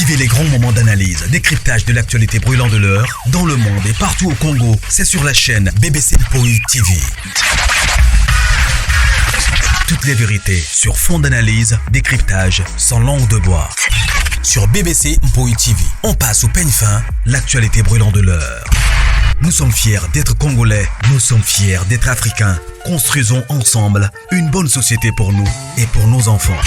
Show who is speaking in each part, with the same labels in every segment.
Speaker 1: Vivez les grands moments d'analyse, décryptage de l'actualité brûlante de l'heure, dans le monde et partout au Congo. C'est sur la chaîne BBC Mpoi TV. Toutes les vérités sur fond d'analyse, décryptage, sans langue de bois. Sur BBC Mpoi TV, on passe au peigne fin l'actualité brûlante de l'heure. Nous sommes fiers d'être Congolais, nous sommes fiers d'être Africains. Construisons ensemble une bonne société pour nous et pour nos enfants.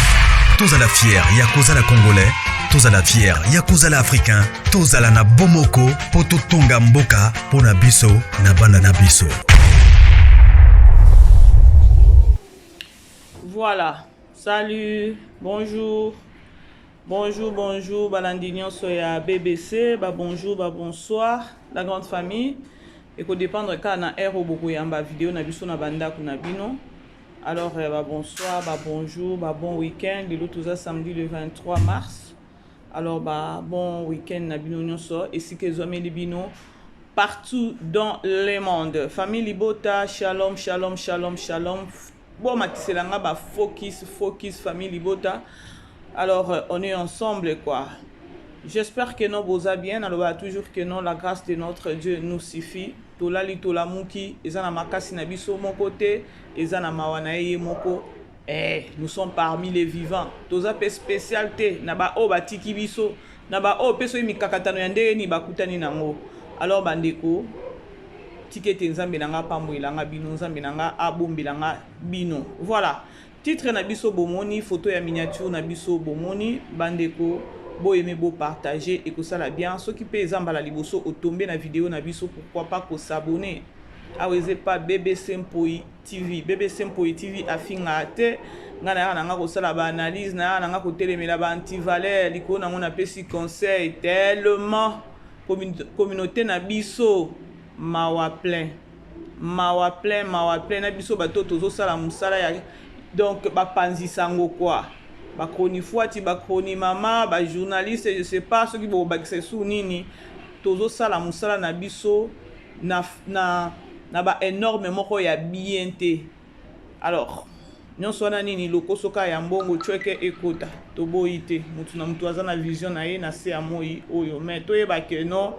Speaker 1: Tozala fiers ya kozala Congolais, tozala fiers ya kozala Africain, tozala na bomoko po totonga mboka pona biso na bana na biso.
Speaker 2: Voilà, salut, bonjour. Bonjour, bonjour, balandi nyonso ya BBC, ba bonjour, ba bonsoir, la grande famille. Eko dépendre kaka na heure oyo bokoyamba video na biso na bandako na bino. Alors euh, ba bonsoir, ba bonjour, ba bon week-end. Lelo toza samedi le 23 mars. Alors ba bon week-end na bino nyonso esika ezwameli bino partout dans le monde. Famille Libota, shalom, shalom, shalom, shalom. Bomatisela nga ba focus, focus famille Libota. Alors euh, on est ensemble quoi. J'espère que non boza bien, nalobaka toujours que non la grâce de notre Dieu nous suffit. Tolali tolamuki eza na makasi na biso moko te, eza na mawa na ye ye moko. Eh, nous sommes parmi les vivants. Toza pe spécial te na ba oyo batiki biso, na ba oyo pe soki mikakatano ya ndenge nini bakutani nango. Alors bandeko, tika ete Nzambe na nga apambolela nga bino, Nzambe na nga abombela nga bino. Voilà. Titre na biso bomoni, photo ya miniature na biso bomoni, bandeko bo aimer bo partager ekosala bien. Soki pe eza mbala liboso o tomber na video na biso pourquoi pas ko s'abonner. Awa eza epa BBC Mpoyi TV. BBC Mpoyi TV afingaka te. Nga nayaka na nga kosala ba analyse, nayaka na nga kotelemela ba anti-valeurs, likolo nango napesi conseil tellement communauté na biso mawa plein. Mawa plein, mawa plein na biso bato tozosala mosala ya donc bapanzi sango quoi. Ba chronifuati, ba chronimama, ba journaliste, je sais pas soki bokobakisa lisusu nini, tozosala mosala na biso na, na, na ba enorme moko ya bien te. Alors, nyonso wana nini lokoso kaka ya mbongo tshweke ekota toboyi te mutu na mutu aza na vision na ye na se ya moi oyo mais toyeba que non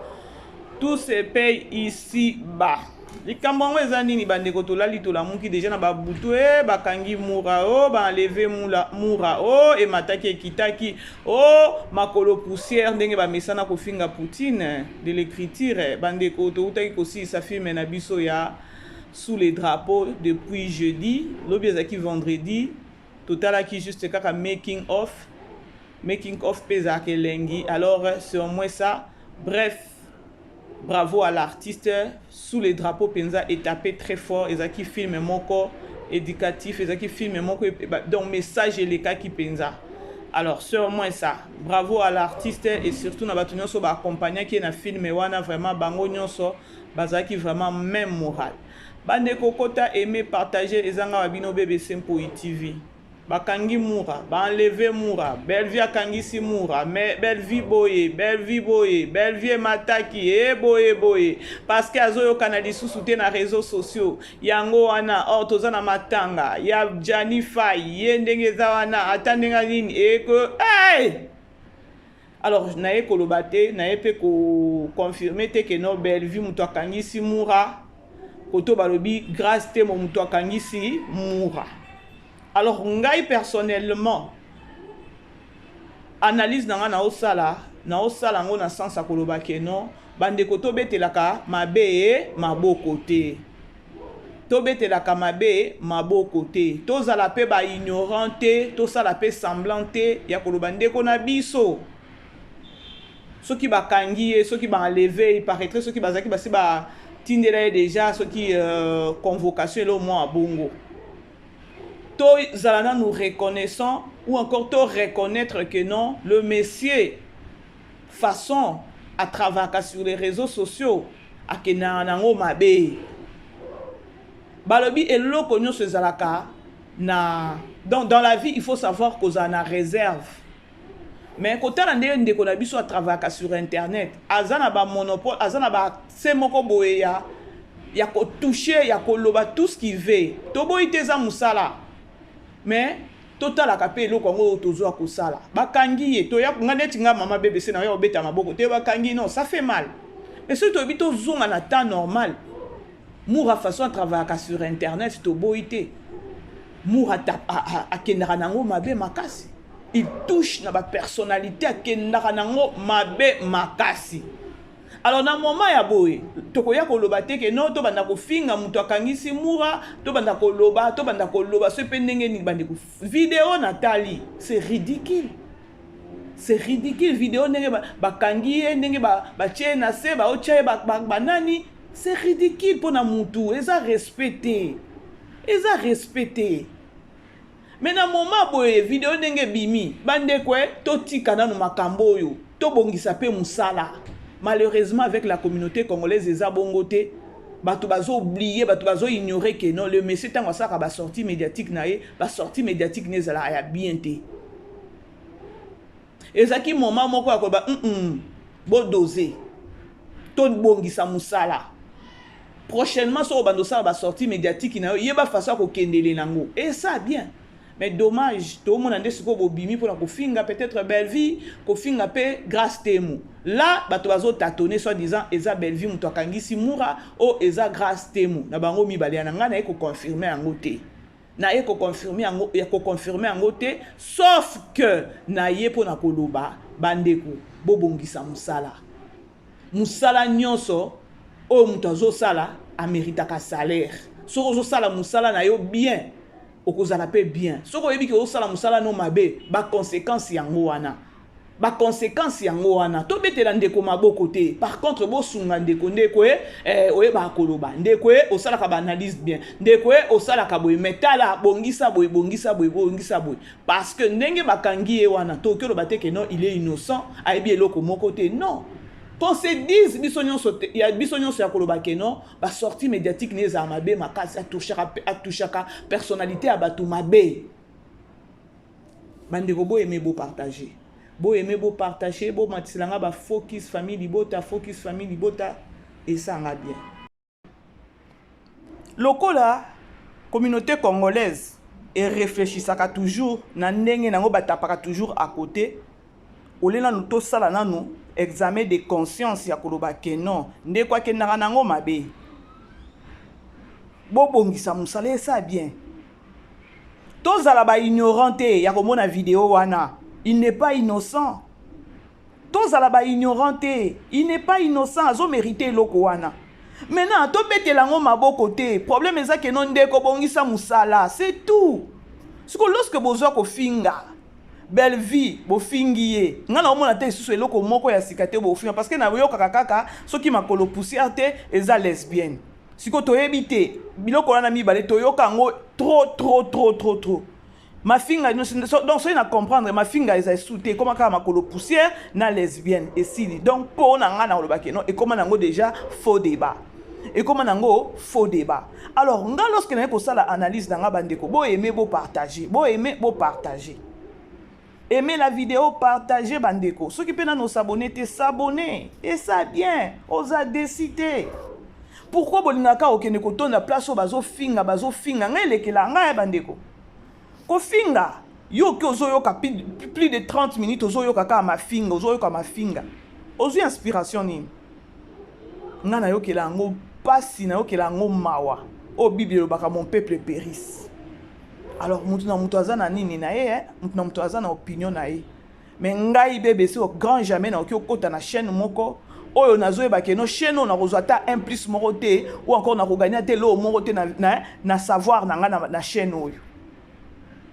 Speaker 2: tout se paye ici bas likambo yango eza nini bandeko tolali tolamuki deja na babutu e bakangi mura o oh, baenleve mura o oh, emataki ekitaki o oh, makolo poussière ndenge bamesana kofinga poutine de l'écriture bandeko toutaki kosilisa filme na biso ya sous les drapeaux depuis jeudi lobi ezalaki vendredi totalaki juste kaka making of making of mpe ezalaka elengi alors c'est au moins ça. Bref, bravo à l'artiste. Sous les drapeaux mpenza etape très fort, ezalaki film moko éducatif, ezalaki film moko donc message elekaki mpenza. Alors c'est au moins ça, bravo à l'artiste et surtout na bato nyonso baaccompagnaki ye na film wana, vraiment bango nyonso bazalaki vraiment même moral. Bandeko kota aimer partager eza nga wa bino BBC Mpoyi TV. Bakangi Mura, ba enlever Mura, Bellevue akangisi Mura, mais Bellevue boye, Bellevue boye, Bellevue emataki, e boye boye, parce que azoyokana lisusu te na réseaux sociaux. Yango wana, or toza na matanga ya Gianni Fay, ye ndenge eza wana, ata ndenge nini, eko, hey! Alors naye koloba te, naye pe ko confirmer te que non Bellevue moto akangisi Mura, koto balobi Grâce Temo moto akangisi Mura. Alors ngai personnellement analyse na nga naosala naosala yango na sens ya koloba ke non bandeko tobetelaka mabe maboko te, tobetelaka mabe maboko te, tozala pe ba ignorant te, tosala pe semblant te ya koloba ndeko na biso soki bakangi ye, soki ba enlever, il paraîtrait soki bazalaki basi batindela ye déjà soki convocation elo mwa bongo, tozala nanu reconnaissant ou encore to reconnaître que non le monsieur façon atravaka sur les réseaux sociaux akendaka nango mabe. Balobi eloko nyonso ezalaka na donc dans la vie il faut savoir kozala na réserve. Mais kotala ndenge ndeko na biso atravaka sur internet, aza na ba monopole, aza na ba se moko boye ya kotouche, ya koloba tout ce qu'il veut. Toboyi te, eza mosala, mais Totalaka mpe eloko yango oyo tozwa kosala. Bakangi ye, toya nga neti nga mama BBC na yo obeta maboko te, bakangi, non, ça fait mal. Mais soki toyebi tozonga na temps normal, Mura façon atravaillaka sur internet, toboyi te, Mura akendaka nango mabe makasi. Il touche na bapersonnalité, akendaka nango mabe makasi. Alors na moment ya boye, tokoya koloba te ke non, tobanda kofinga moto akangisi Mura, tobanda koloba, tobanda koloba so mpe ndenge nini. Bandeko, video natali, c'est ridicule, c'est ridicule. Video ndenge bakangi ye, ndenge batie ye na se, baotia ye banani, c'est ridicule. Mpona mutu eza respect te, eza respect te. Mais na moment boye, video ndenge ebimi, bandeko, e totika nanu makambo oyo, tobongisa mpe mosala. Malheureusement, avec la communauté congolaise, eza bongo te. Bato bazooublier, bato bazoignore ke non, le monsieur, ntango asalaka basortie médiatique na ye, basortie médiatique ne ezalaka ya bien te. Ezalaki moment moko ya koloba bodose, tobongisa mosala. Prochainement, soki obanda osala basortie médiatique na yo, yeba façon ya kokendele nango, esa bien. Mais dommage, tomona nde sikoyo bobimi mpona kofinga peut-être Bellevie, kofinga mpe Grâce Temu. Là bato bazotatone, soi disant eza Bellevie moto akangisi Mura, o eza Grâce Temu. Na bango mibale ya na ngai, naye koconfirme yango te, naye koconfirme yango, ya koconfirme yango te, sauf que naye mpona koloba: bandeko, bobongisa mosala. Mosala nyonso oyo moto azosala ameritaka salaire. Soki ozosala mosala na yo bien, okozala mpe bien. Soki oyebi ke ozosala mosala no mabe, baconséquence yango wana, baconséquence yango wana. Tobetela ndeko maboko te. Par contre, bosunga ndeko. Ndeko e oyebaka koloba, ndeko e osalaka baanalyse bien, ndeko e osalaka boye, mais tala, bongisa boye, bongisa boye, bongisa boye, parce que ndenge bakangi ye wana, tokoki oloba te ke non, il est innocent, ayebi eloko moko te. Non, qu'on se dise, biso nyonso ya biso nyonso ya koloba ke non, basortie médiatique ne ezala mabe makasi, atouchaka personnalité ya bato mabe. Bandeko, boyeme, bopartage, boyeme, bopartage, bomatisela nga bafocus famille libota, focus famille libota, esanga bien. Lokola communauté congolaise erefléchisaka toujours na ndenge nango, batapaka toujours à côté, ole nanu tosala nanu examen de conscience ya koloba ke non, ndeko akendaka nango mabe, bobongisa mosala, esa bien. Tozala baignorant te ya komona video wana, il n'est pas innocent. Tozala baignorant te, il n'est pas innocent, azomérite eloko wana. Maintenant, tobetela yango maboko te. Problème eza ke non, ndeko, bongisa mosala, c'est tout. Siko lorsque bozwa kofinga Bellevie, bofingi ye, ngai naomona te lisusu eloko moko ya sika te bofinga, parce que nayokaka kaka soki makolo poussière te, eza lesbienne. Sikoyo toyebi te biloko wana mibale, toyoka yango trop, trop, trop, trop, trop mafinga. Donc soki na comprendre, mafinga eza esu te, ekóma kaka makolo poussière na lesbienne, esili. Donc mpo na ngai, na olobaki non, ekóma nango déjà faux débat, ekóma nango faux débat. Alors nga, lorsque naye kosala analyse na nga, bandeko, boaime, bopartage, boaime, bopartage, aimez la vidéo, partagez. Bandeko, soki mpe nano osabone te, s'abonner, esa bien. Oza déçu te. Pourquoi bolingaka okende kotonda place oyo bazofinga, bazofinga? Ngai elekela ngai ya bandeko kofinga. Yo oki ozoyoka plus de 30 minutes, ozoyoka kaka mafinga, ozoyoka mafinga, ozwi inspiration nini? Ngai nayokela yango mpasi, nayokela yango mawa. Oyo Bible elobaka: "Mon peuple périsse." Alors mutu na mutu aza na nini na ye, eh? Mutu na mutu aza na opinion na ye. Mais ngai BBC, au grand jamais nakoki okota na chaîne moko oyo nazoyeba ke non, chaîne oyo nakozwa ata un plus moko te, ou encore nakoganya te eloko moko te na savoir na ngai na chaîne oyo,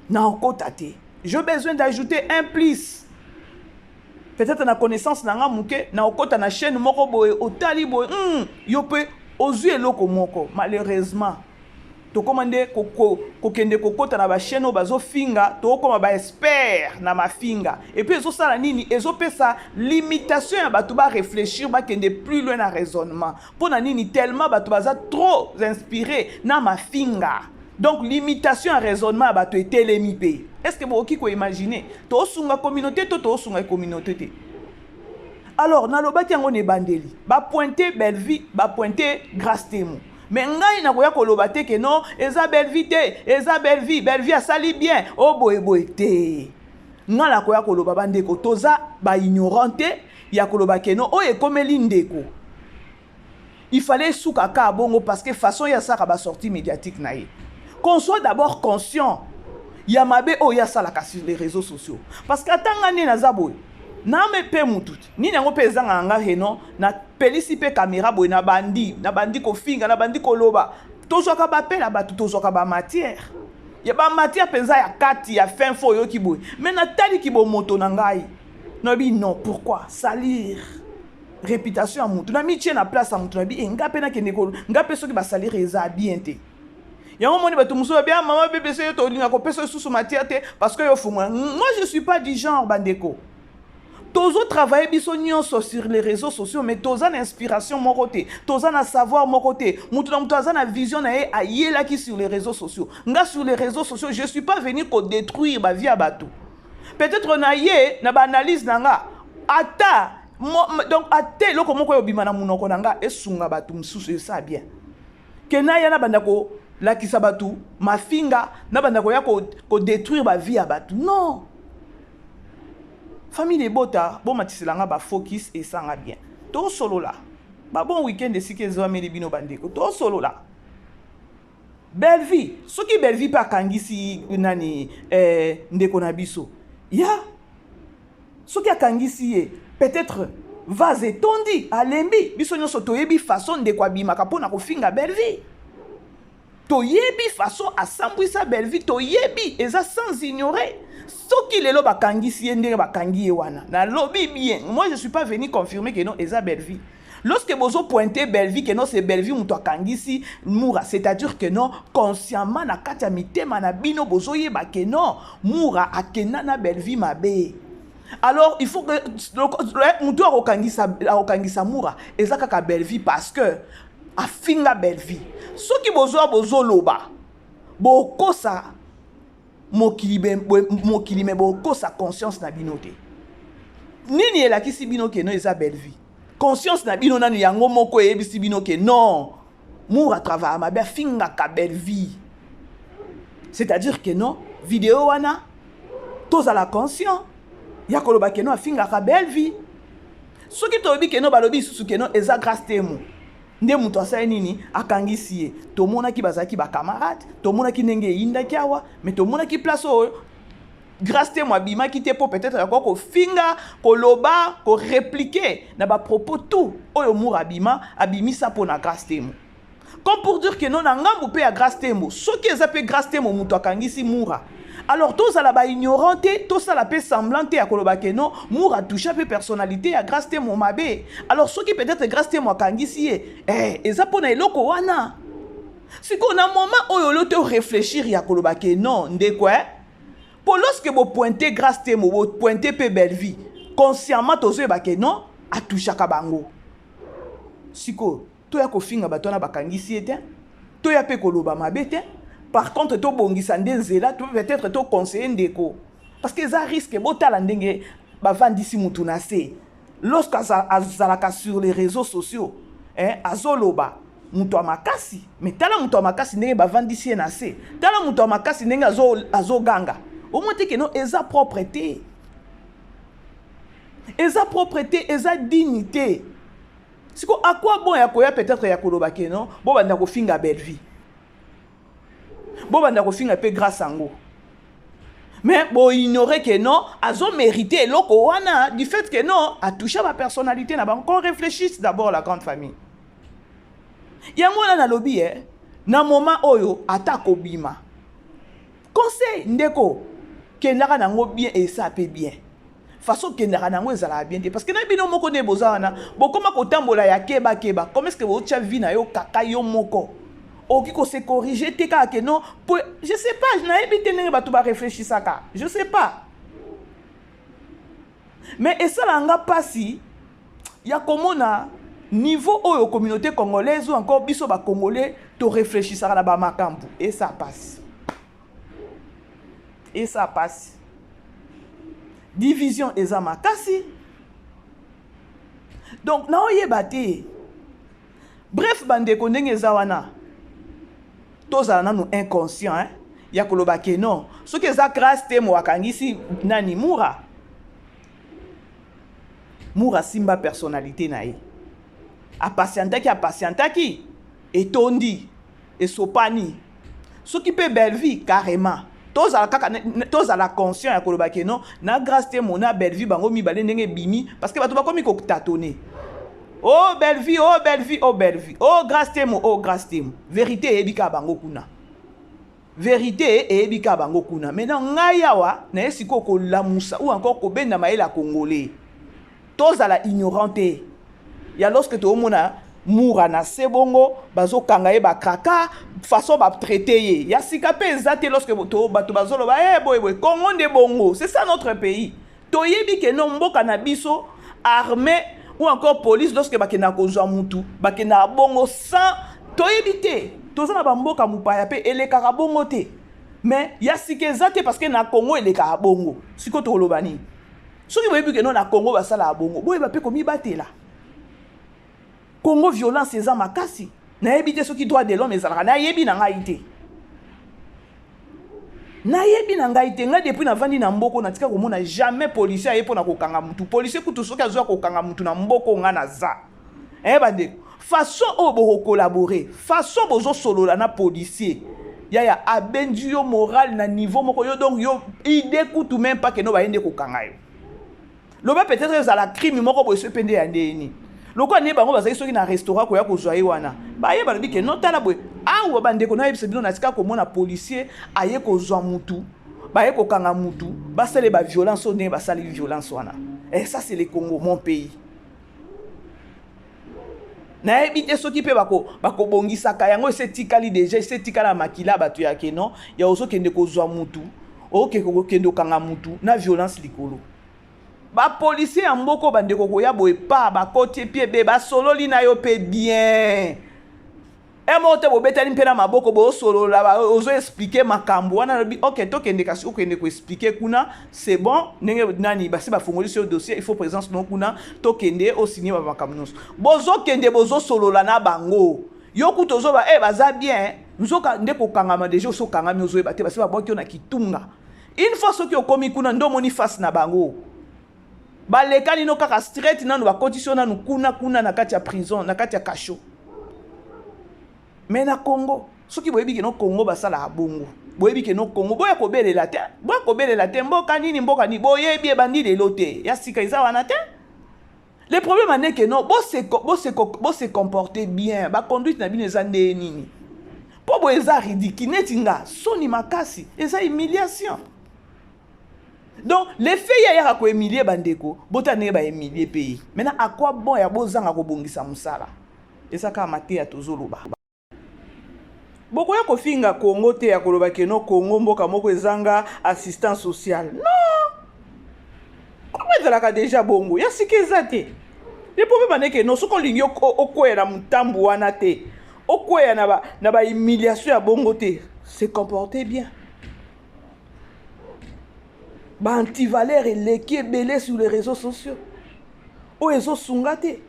Speaker 2: nakokota te. J'ai besoin d'ajouter un plus peut-être na connaissance na nga moke. Nakokota na chaîne moko boye, otali boye, yo mpe ozwi eloko moko. Malheureusement, tokóma nde kokende kokɔta na bachaîne oyo bazofinga, tokóma baexpert na mafinga. Et puis ezosala nini? Ezopesa limitation ya bato baréfléchir, bakende plus loin na raisonnement. Mpo na nini? Tellement bato baza trop inspiré na mafinga, donc limitation ya raisonnement ya bato etelemi mpe. Est ce que bokoki koimagine tosunga communauté to tosunga communauté te? Alors nalobaki yango na ebandeli, bapointe Bellevie, bapointe Grâce Temo. Mais ngai nakoya koloba te ke non, eza Bellevie te, eza Bellevie, Bellevie asali bien o boyeboye te. Ngai nakoya koloba, bandeko, toza baignorant te ya koloba ke non, oyo ekomeli ndeko, il fallait esuka kaka bongo, parce que façon ye asalaka basortie médiatique na ye, qu'on soit d'abord conscient ya mabe oyo asalaka sur les réseaux sociaux. Parce que ata nga nde naza boye, name mpe mutu nini yango mpe ezangaka nga reno, napelisi mpe caméra boye, nabandi kofinga, nabandi koloba. Tozwaka bapela bato, tozwaka bamatière ya bamatière mpenza ya kati ya fin fo oyoki boye. Mais nataliki bomoto na ngai, nayebi non, pourquoi salir réputation ya mutu? Namitie na place ya mutu, nabi e nga mpe nakende, nga mpe soki basalir eza bien te. Yango moni bato mosusu babia mama BBC, yo tolinga kopesa lisusu matière te parce que yo fungola. Moi, je suis pas du genre. Bandeko, tozotravaille biso nyonso sur les réseaux sociaux, mais toza na inspiration moko te, toza na savoir moko te. Moto na moto aza na vision na ye ayelaki sur les réseaux sociaux. Nga, sur les réseaux sociaux, je suis pas venu kodétruire bavie ya bato. Peut-être na ye na baanalyse na nga, ata donc ata eloko moko oyo obima na monoko na nga esunga bato mosusu, esa bien ke naya na banda kolakisa bato mafinga, na banda koya kodétruire bavie ya bato. Non, famille ebota, bomatiselanga bafocus, esanga bien. Tosolola babon weekend esika ezwameli bino. Bandeko, tosolola Bellevie. Soki Bellevie mpe akangisi nani, ndeko na biso ya, soki akangisi ye, peut-être vase etondi, alembi. Biso nyonso toyebi façon ndeko abimaka mpona kofinga Bellevie, toyebi façon asambwisa Bellevie, toyebi, eza sans ignorer. Soki lelo bakangisi ye ndenge bakangi ye wana, nalobi bien, moi, je suis pas venu confirmer que non, eza Bellevie. Lorsque bozopointe Bellevie que non, c'est Bellevie moto akangisi Mura, c'est-à-dire que non, consciemment, na kati ya mitema na bino, bozoyeba ke non, Mura akenda na Bellevie mabe. Alors il faut que motu akokangisa Mura eza kaka Bellevie, parce que afinga Bellevie. Soki bozwa, bozoloba, bokosa mokili, mokili, me bokosa conscience na bino te. Nini elakisi bino ke non, eza Bellevie? Conscience na bino nanu yango moko eyebisi bino ke non, Mura travaille mabe, afingaka Bellevie. C'est-à-dire que non, video wana, tozala conscient ya koloba ke non, afingaka Bellevie. Soki toyebi ke non, balobi lisusu ke non, eza Grâce Temo nde moto asali nini, akangisi ye. Tomonaki bazalaki bacamarade, tomonaki ndenge eyindaki awa, mais tomonaki place oyo Grâce Temo abimaki te mpo peut-être akoki kofinga, koloba, korépliquer na bapropos tout oyo Mura abima abimisa mpo na Grâce Temo, comme pour dire que non, na ngambu mpe ya Grâce Temo, soki eza mpe Grâce Temo moto akangisi Mura, alors tozala baignorant te, tosala mpe semblant te ya koloba ke non, Mura atoucha mpe personnalité ya Grâce Temo mabe. Alors soki peut-être Grâce Temo akangisi ye, eza mpo na eloko wana. Sikoyo na moment oyo olo te réfléchir ya koloba ke non, ndeko, mpo lorsque bopointe Grâce Temo, bopointe mpe Bellevie, consciemment tozoyeba ke non, atouchaka bango. Sikoyo toya kofinga bato wana bakangisi ye te, toya mpe koloba mabe te. Par contre, tobongisa nde nzela, to peut-être toconseille ndeko, parce que eza risque. Botala ndenge bavandisi mutu na se lorsque azalaka sur les réseaux sociaux, hein, azoloba moto ya makasi. Mais tala moto ya makasi ndenge bavandisi ye na se, tala moto ya makasi ndenge azoganga. Omoi te ke non, eza propre te, eza propre te, eza digne te. Siko à quoi bon ya koya peut-être ya koloba ke non, bobanda kofinga Bellevie, bobanda kofinga mpe Grâce yango, mais boignore ke non, azomérite eloko wana du fait que non, atouche bapersonnalité na bango. Qu'on réfléchisse d'abord, la grande famille. Yango wana nalobi na moment oyo ata kobima conseil, ndeko, kendaka nango bien, esa mpe bien. Façon okendaka nango ezalaka bien te, parce que na bino moko nde boza wana, bokóma kotambola ya kebakeba. Comme est ce que botya vie na yo kaka yo moko, okoki kose corriger te kaka ke non, po je sais pas, nayebi te ndenge bato baréfléchisaka, je sais pas, mais esalaka nga mpasi ya komona niveau oyo communauté congolaise ou encore biso bacongolais toréfléchisaka na bamakambo. Esa pasi, esa pasi. Division eza makasi. Donc naoyeba te. Bref, bandeko, ndenge eza wana, tozala nanu inconscient, hein? Ya koloba ke non, soki eza Grâce Temo akangisi nani, Mura. Mura simba personnalité na ye, apatientaki, apatientaki, etondi, esopani. Soki mpe Bellevie, carrément, tozala kaka, tozala conscient ya koloba ke non, na Grâce Temo na Bellevie, bango mibale, ndenge ebimi, parce que bato bakomi kotâtonner: "Oh Bellevie, oh Bellevie, oh Bellevie, oh Grâce Temo, oh Grâce Temo." Vérité eyebi kaka bango kuna, vérité eyebi kaka bango kuna. Maintenant, ngai awa naye sikoyo kolamusa ou encore kobenda mayele ya Congolais. Tozala ignorant te ya lorsque toomona Mura na se bongo, bazokanga ye, bakraka façon batraiter ye ya sika mpe eza te. Lorsque bato bazoloba e boye boye, Congo nde bongo, c'est ça notre pays. Toyebi ke no, mboka na biso, armée ou encore police, lorsque bakendaka kozwa mutu, bakendaka bongo sans toyebi te. Toza na bamboka mopaya mpe elekaka bongo te, mais ya sika eza te, parce que na Congo elekaka bongo. Sikoyo tokoloba nini? Soki boyebi ke no, na Congo basalaka bongo, boyeba mpe komibatela. Congo, violence eza makasi. Nayebi te soki droit de l'homme ezalaka. Nayebi na ngai te, nayebi na ngai te. Ngai, depuis navandi na mboka, natika komona jamais policier aye mpo na kokanga mutu. Policier kutu, soki azwa kokanga mutu na mboka, nga naza eh bandeko, façon oyo bokocollaborer, façon bozosolola na policier, yaya, abendi yo moral na niveau moko yo. Donc yo, idée kutu même pas ke no, baye nde kokanga yo. Loba peut-être ezala crime moko boye, so mpe nde ya ndeni lokola nde bango bazali soki na restaurant koya kozwa ye wana, baye balobi ke no, tala boye awa. Bandeko, nayebisa bino, natika komona policier aye kozwa mutu, baye kokanga mutu, basala baviolence oyo ndenge basali violence wana. Et ça, c'est le Congo, mon pays. Nayebi te soki mpe bakobongisaka yango. Ese etikali déjà, ese etikala makila bato ya keno ya ozokende kozwa mutu, okende kokanga mutu na violence likolo. Bapolicier ya mboka, bandeko, koya boye pa bakoti epi ebe basololi na yo mpe bien e moko te, bobetani mpe na maboko, bosolola, ozoexpliquer makambo wana. Alobi: "Ok, tokende." Kasi okende koexpliquer kuna, c'est bon, ndenge nani basi bafongolisi yo dossier, il faut présence no kuna, tokende osigner bamakambo nyonso. Bozokende, bozosolola na bango, yo kutu ozoba e baza bien, nzoka nde kokangama déjà. Osokangami, ozoyeba te, basi babwaki yo na kitunga. Une fois soki okomi kuna, nde omoni face na bango, balekani no kaka straight nanu, bakotisi yo nanu kuna kuna na kati ya prison, na kati ya cachot. Mais na Congo, soki boyebi ke no, Congo basalaka bongo, boyebi ke no, Congo, boya kobelela te, boya kobelela te. Mboka nini, mboka nini? Boyebi, ebandi lelo te, ya sika eza wana te. Le problème ane ke no, bose comporter bien, baconduite na bino eza nde nini? Mpo boye eza ridicule, neti nga soni makasi, eza humiliation. Donc le fait ye ayaka kohumilie bandeko, bota ndenge bahumilie mpe ye. Maintenant, à quoi bon ya bozanga kobongisa mosala? Eza kaka mateya tozoloba. Bokoya kofinga Kongo te, ya koloba ke no, Kongo mboka moko ezanga assistance sociale. Non, Kongo ezalaka déjà bongo, ya sika eza te. Le problème aneke no, soki olingi okwea na motambu wana te, okwea na bahumiliation ya bongo te, se comporter bien. Baantivaleur eleki ebele sur les réseaux sociaux oyo ezosunga te.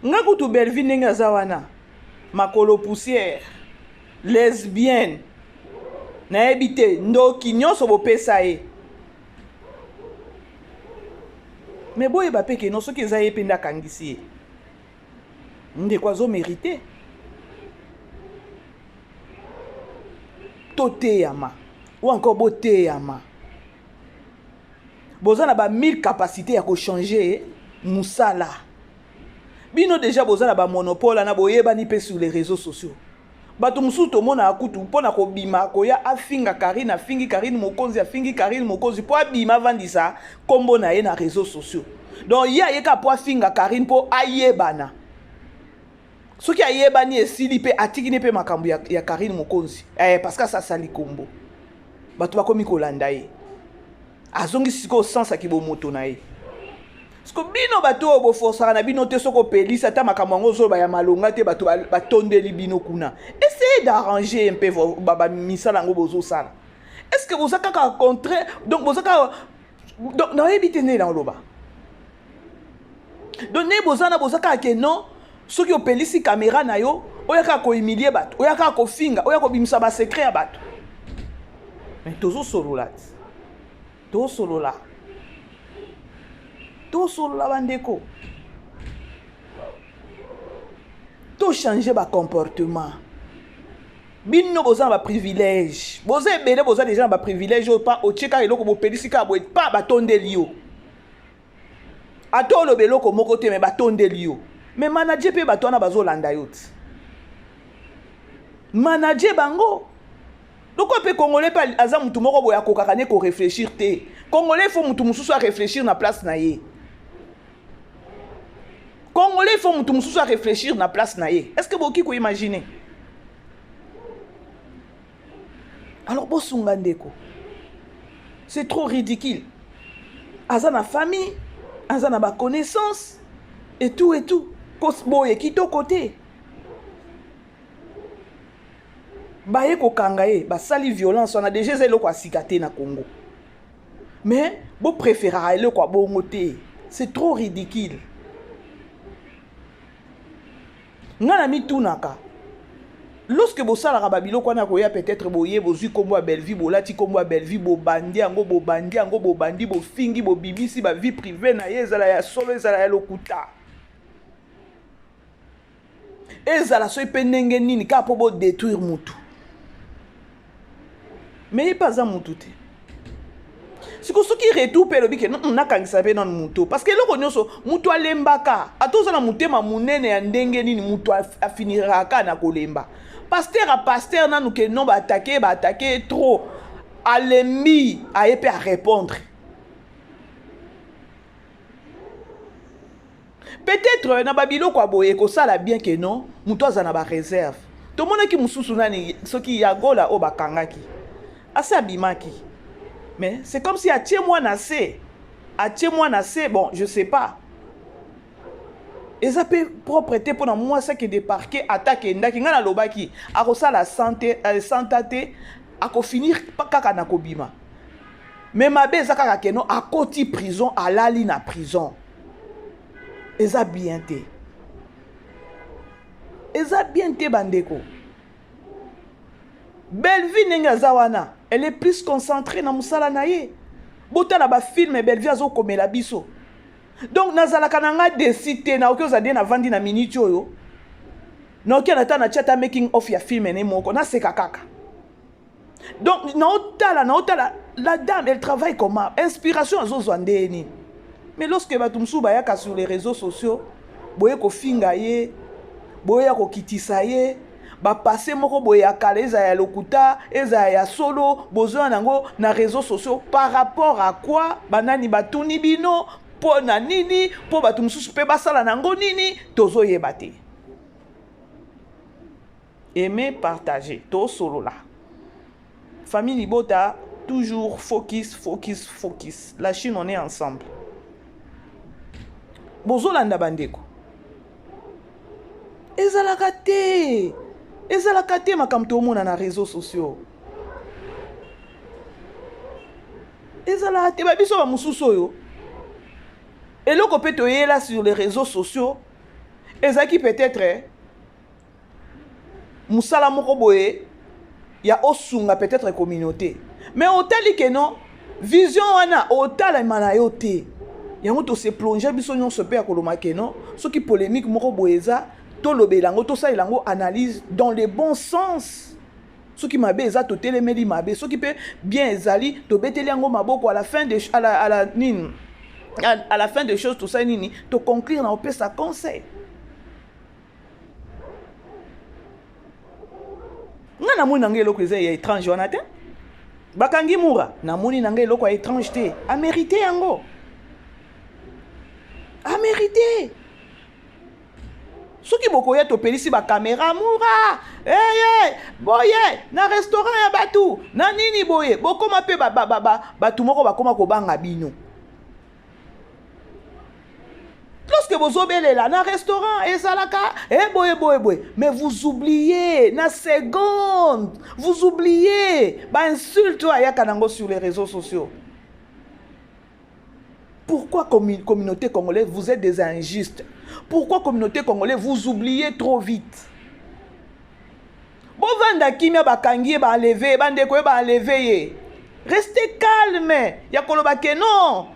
Speaker 2: Nga kutu, Bellevie ndenge aza wana, makolo poussière, lesbienne, nayebi te, ndoki nyonso bopesa ye. Me boyeba mpe ke no, soki eza ye mpe nde akangisi ye, ndeko azomérite. Toteyama ou encore boteyama. Boza na ba mille capacité ya kochanger mosala. Bino déjà boza na bamonopole wana, boyebani mpe sur les réseaux sociaux. Bato mosusu tomonaka kutu mpo na kobima, koya afinga Karine, afingi Karine Mokonzi, afingi Karine Mokonzi mpo abima, avandisa nkombo na ye na réseaux sociaux. Donc ye ayeka mpo afinga Karine mpo ayebana. Soki ayebani, esili, mpe atikini mpe makambo ya Karine Mokonzi parce que asasali nkombo, bato bakomi kolanda ye, azongisi sikoyo sens bomoto na ye. Siko bino bato oyo boforsaka na bino te, soki opelisi ata makambo yango, ozoloba ya malonga te, bato batondeli bino kuna. Essayez d'arranger mpe bamisala yango bozosala. Est ce que boza kaka contraire? Donc boza kaka, donc nayebi te ndenge naoloba. Donc ndenge boza na boza kaka ke non, soki opelisi caméra na yo, oya kaka kohumilie bato, oya kaka kofinga, oya kobimisa basecret ya bato. Mais tozosolola ti, tosolola, tosolola bandeko, tochange bacomportement. Bino boza na baprivilège, boza ebele, boza deja na baprivilège oyo pa otie kaka eloko, bopelisi kaka boye, pa batondeli yo. Ata oloba eloko moko te, me batondeli yo. Me manager mpe bato wana bazolanda yo ti, manager bango lokola mpe Congolais mpe aza mutu moko boye akokaka ne koréfléchir te. Congolais, faut mutu mosusu aréfléchir na place na ye. Congolais, faut mutu mosusu aréfléchir na place na ye. Est ce que bokoki koimagine? Alors bosunga ndeko, c'est trop ridicule. Aza na famille, aza na baconnaissance et tout et tout. Boye kitoko te. Baye kokanga ye, basali violence wana déjà, eza eloko ya sika te na Congo, mais bopréféraka eloko ya bongo te. C'est trop ridicule. Ngai na mitunaka, lorsque bosalaka babiloko wana koya, peut-être boye bozwi nkombo ya Bellevie, bolati nkombo ya Bellevie, bobandi yango, bobandi yango, bobandi, bofingi, bobimisi bavie privée na ye, ezala ya solo, ezala ya lokuta, ezala soki mpe ndenge nini, kaka mpo bodétruire mutu. Mais ye mpe aza mutu te. Siko soki retour mpe elobi ke nakangisa mpe nanu moto, parce que eloko nyonso moto alembaka. Ata oza na motema monene ya ndenge nini, moto afiniraka na kolemba. Pasteur a pasteur nanu ke non, baattaquer, baattaquer trop, alembi, aye mpe arépondre. Peut-être na babiloko ya boye ekosala bien ke non, moto aza na baréserve. Tomonaki mosusu nani, soki Yagola oyo bakangaki, asi abimaki, mais c'est comme si atie mwana se, atie mwana se. Bon, je sais pas, eza mpe propre te mpona mwasi akende parquet. Ata akendaki, ngai nalobaki akosala santa te, akofinir kaka na kobima. Mais mabe eza kaka ke non, akoti prison, alali na prison. Eza bien te, eza bien te bandeko. Bellevie ndenge aza wana, elle est plus concentrée na mosala na ye. Botala bafilm Bellevie azokomela biso. Donc nazalaka na nga desi te, nakoki ozala nde navandi na miniti oyo, naoki ata natia ata making of ya film ne moko, naseka kaka. Donc naotala, naotala la dame, elle travaille comment, inspiration azozwa nde nini. Mais lorsque bato mosusu bayaka sur les réseaux sociaux, boye kofinga ye, boya kokitisa ye, bapasse moko boye ya kala, ezala ya lokuta, ezala ya solo, bozwa nango na réseaux sociaux par rapport à quoi? Banani batuni bino mpo na nini? Mpo bato mosusu mpe basala nango nini? Tozoyeba te. Aimer, partager, tosolola. Famille libota, toujours focus, focus, focus. La Chine, on est ensemble. Bozolanda bandeko, ezalaka te, ezalaka te makambo tomona na réseaux sociaux, ezalaka te. Babiso bamosusu oyo eloko mpe toyela sur les réseaux sociaux ezalaki peut-être mosala moko boye ya osunga peut-être communauté, mais otali ke non, vision wana otalema na yo te. Yango tose plonge biso nyonso mpe ya koloma ke non, soki polémique moko boye eza, tolobela yango, tosalela yango analyse dans le bon sens. Soki mabe eza, totelemeli mabe. Soki mpe bien ezali, tobeteli yango maboko. À la fin de à la nini, à la fin des choses, tosali nini? Toconclure na opesa conseil. Nga namoni na ngai eloko eza ya étrange wana te. Bakangi Mura, namoni na ngai eloko ya étrange te. Amérité yango, amérité. Soki bokoya, topelisi bakamera, Mura eye boye na restaurant ya bato na nini boye, bokóma mpe bato moko bakóma kobanga bino. Lorsque bozobelela na restaurant ezalaka e boye boye boye, mais vous oubliez na seconde, vous oubliez bainsulte oyo ayaka nango sur les réseaux sociaux. Pourquoi communauté congolaise, vous êtes des injustes? Pourquoi communauté congolaise, vous oubliez trop vite? Bovanda kimia, bakangi ye, baenlever ye, bandeko ye baenlever ye. Restez calme ya koloba ke non,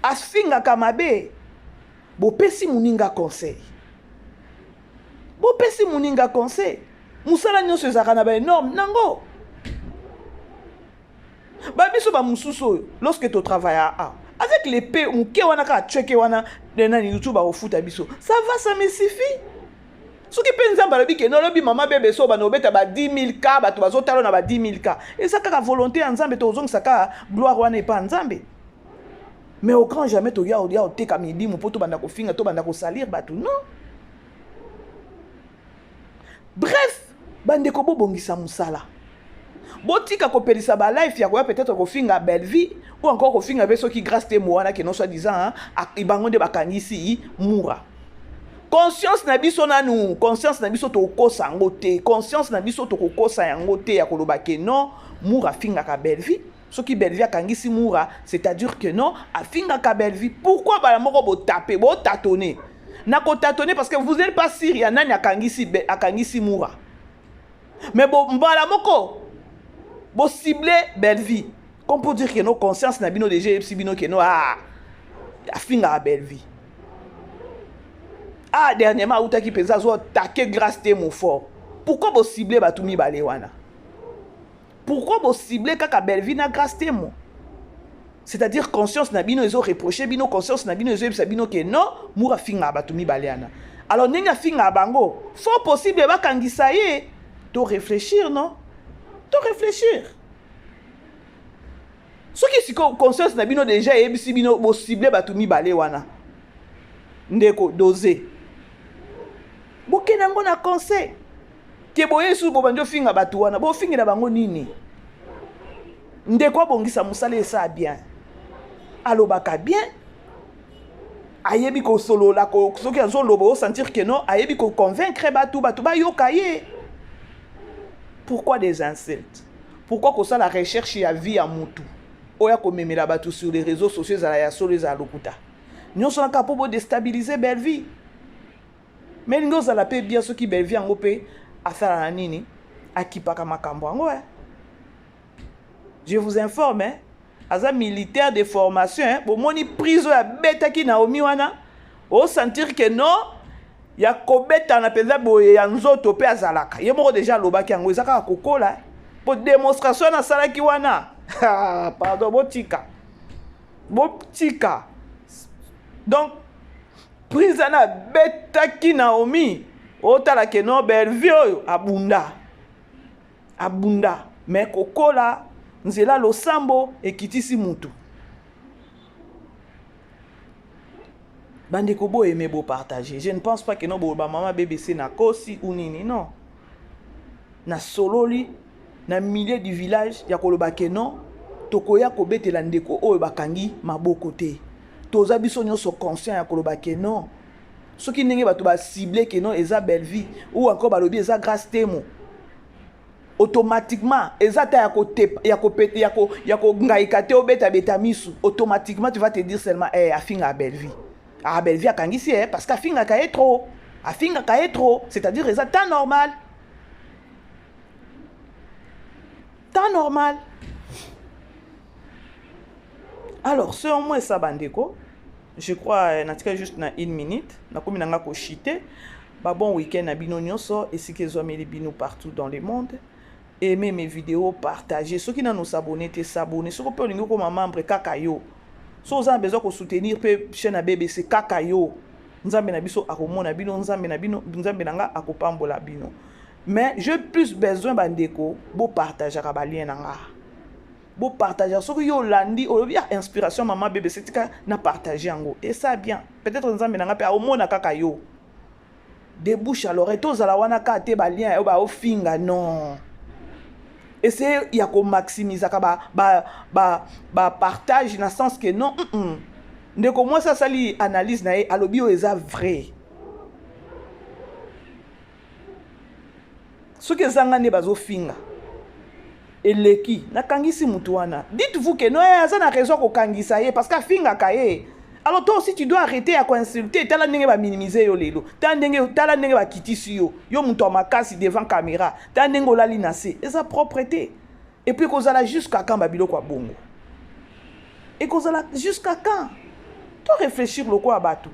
Speaker 2: afingaka mabe. Bopesi moninga conseil, bopesi moninga conseil. Mosala nyonso ezalaka na baénorme nango. Babiso bamosusu oyo, lorsque totravaille a avec les p moke wana kaka cheke wana nani YouTube akofuta biso, ça va, ça me suffit. Soki mpe Nzambe alobi ke nolobi mama bebe so bana obeta ba 10 000 k, bato bazotala na ba 10 000 k, eza kaka volonté ya Nzambe. Tozongisa kaka gloire wana epa Nzambe. Mais au grand jamais toya oya oteka milimu mpo tobanda kofinga, tobanda kosalir bato, non. Bref, bandeko, bobongisa mosala, botika kopelisa balive ya koya peut-être kofinga Bellevie ou encore kofinga mpe soki Grâce Temo wana ke non, soi disant bango nde bakangisi Mura. Conscience na biso nanu, conscience na biso tokokosa yango te. Conscience na biso tokokosa yango te ya koloba ke non, Mura afingaka Bellevie. Soki Bellevie akangisi Mura, c'est-à-dire que non, afingaka Bellevie. Pourquoi bala moko botape, botatone na kotatone? Parce que vous n'êtes pas sûr ya nani akangisi Mura, mais bo mbala moko bocible Bellevie, comme pour dire que no, conscience na bino déjà eyebisi bino ke no, ah, afingaka Bellevie. Ah, dernièrement autaki mpenza azwa attaquer Grâce Temo fort. Pourquoi bocible bato mibale wana? Pourquoi bocible kaka Bellevie na Grâce Temo? C'est-à-dire conscience na bino ezoreproche bino, conscience na bino ezoyebisa bino ke non, Mura afingaka bato mibale wana. Alors ndenge afingaka bango, fort possible bakangisa ye. To réfléchir, non, to réfléchir. Soki sikoyo conscience na bino déjà eyebisi bino bocible bato mibale wana, ndeko dose, bokende yango na conseil ke boye susu bobandi ofinga bato wana, bofingela bango nini? Ndeko abongisa mosala, esala bien, alobaka bien, ayebi kosolola. Soki azoloba, osentir ke non, ayebi koconvaincre bato, bato bayoka ye. Pourquoi des insultes? Pourquoi kosala recherche ya vie ya mutu oyo akomemela bato sur les réseaux sociaux, ezala ya solo, ezala lokuta, nyonso na kaka mpo bodestabilize Bellevie? Mais elingi ozala mpe bien soki Bellevie yango mpe asala na nini, akipaka makambo yango, eh. Je vous informe, eh? Aza militaire de formation, eh? Bomoni prise oyo abetaki Naomi wana, osentir ke non, ya kobetana mpenza boye ya nzoto mpe azalaka ye moko déjà alobaki yango, eza kaka kokola mpo démonstration wana asalaki wana. Pardon, botika, botika. Donc prise wana abetaki Naomi, otala ke no, Bellevie oyo abunda, abunda, mais kokola nzela losambo ekitisi mutu. Bandeko, boyeme, bopartage. Je ne pense pas ke no bamama BBC nakosi ou nini. Non, nasololi na milieu du village ya koloba ke non, tokoya kobetela ndeko oyo bakangi maboko te. Toza biso nyonso conscient ya koloba ke non, soki ndenge bato bacible ke non, eza Bellevie ou encore balobi eza Grâce Temo, automatiquement eza ta ya kongaika te, obetabeta misu, automatiquement tu vas te dire seulement: eh, afingaka Bellevie. Ah, Bellevie akangisi ye parce que afingaka ye trop, afingaka ye trop. C'est-à-dire eza temps normal, temps normal. Alors selon moi esa, bandeko, je crois natika juste na une minute, nakomi nanga koshite. Babon week-end na bino nyonso esika ezwameli bino partout dans le monde. Aimez mes vidéos, partagez. Soki nano s'abonner te, s'abonner. Soki mpe olingi okoma membre, kaka yo. So oza na besoin kosoutenir mpe chaîne ya BBC, kaka yo. Nzambe na biso akomona bino, Nzambe na bino, Nzambe na nga akopambola bino. Mais j'ai plus besoin, bandeko, bopartageaka balien na nga, bopartage. Soki yo olandi, olobi: "Ah, inspiration mama BBC, tika na partage yango", esa bien. Peut-être Nzambe na nga mpe aomona kaka yo de bouche à l'oreille. Tozala wana kaka te, balien oyo baofinga, non. Essaye ya komaximisaka bapartage ba, ba na sens ke non, Ndeko mwasi asali analyse na ye, alobi oyo eza vrai. Soki ezanga nde bazofinga. Eleki nakangisi mutu wana. Dites vous que non eh, aza na raison kokangisa ye parce que afingaka ye. Alors toi aussi tu dois arrêter ya ko insulter. Tala ndenge ba minimiser yo lelo. Tala ndenge tala ndenge ba kitisi yo. Yo mutu ya makasi devant camera. Tala ndenge olali na se. Eza propre te. Et puis kozala jusqu'à quand ba biloko ya bongo? Ekozala jusqu'à quand? To réfléchir lokola bato.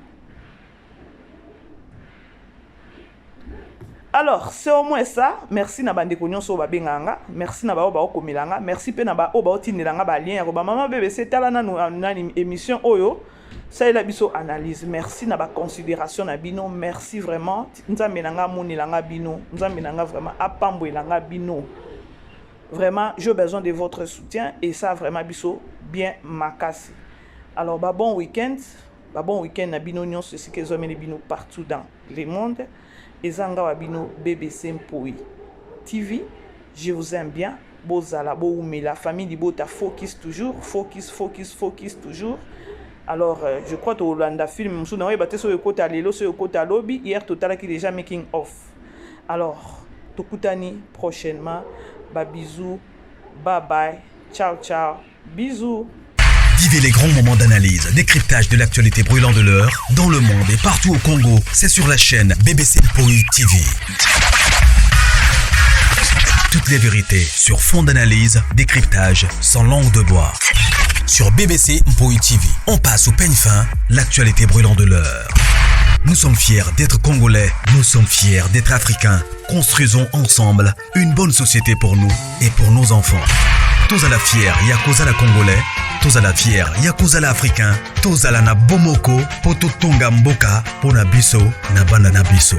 Speaker 2: Alors, c'est au moins ça. Merci na bandeko nyonso oyo babengaka nga. Merci na baoyo baokomela nga. Merci mpe na baoyo baotindela nga ba lien ya koba mama BBC tala nanu ah, nani émission oyo salela biso analyse. Merci na ba considération na bino. Merci vraiment. Nzambe na nga amonela nga bino. Nzambe na nga vraiment apambolela nga bino. Vraiment, j'ai besoin de votre soutien et ça vraiment biso bien makasi. Alors, ba bon week-end. Ba bon week-end na bino nyonso esika ezwameli bino partout dans le monde. Eza nga wa bino BBC Mpoyi TV. Je vous aime bien. Bozala, bowumela, famille libota focus toujours, focus, focus, focus toujours. Alors, euh, je crois tolanda film mosusu na oyeba te soki ekota lelo soki ekota lobi. Hier totalaki déjà making off. Alors, tokutani prochainement. Ba bisous. Bye bye. Ciao ciao. Bisous.
Speaker 1: Vivez les grands moments d'analyse, décryptage de l'actualité brûlante de l'heure, dans le monde et partout au Congo. C'est sur la chaîne BBC Mpoi TV. Toutes les vérités sur fond d'analyse, décryptage, sans langue de bois. Sur BBC Mpoi TV, on passe au peigne fin l'actualité brûlante de l'heure. Nous sommes fiers d'être Congolais, nous sommes fiers d'être Africains. Construisons ensemble une bonne société pour nous et pour nos enfants. Tozala fier ya kozala Congolais, tozala fier ya kozala Africain, tozala na bomoko po totonga mboka po na biso na bana na biso.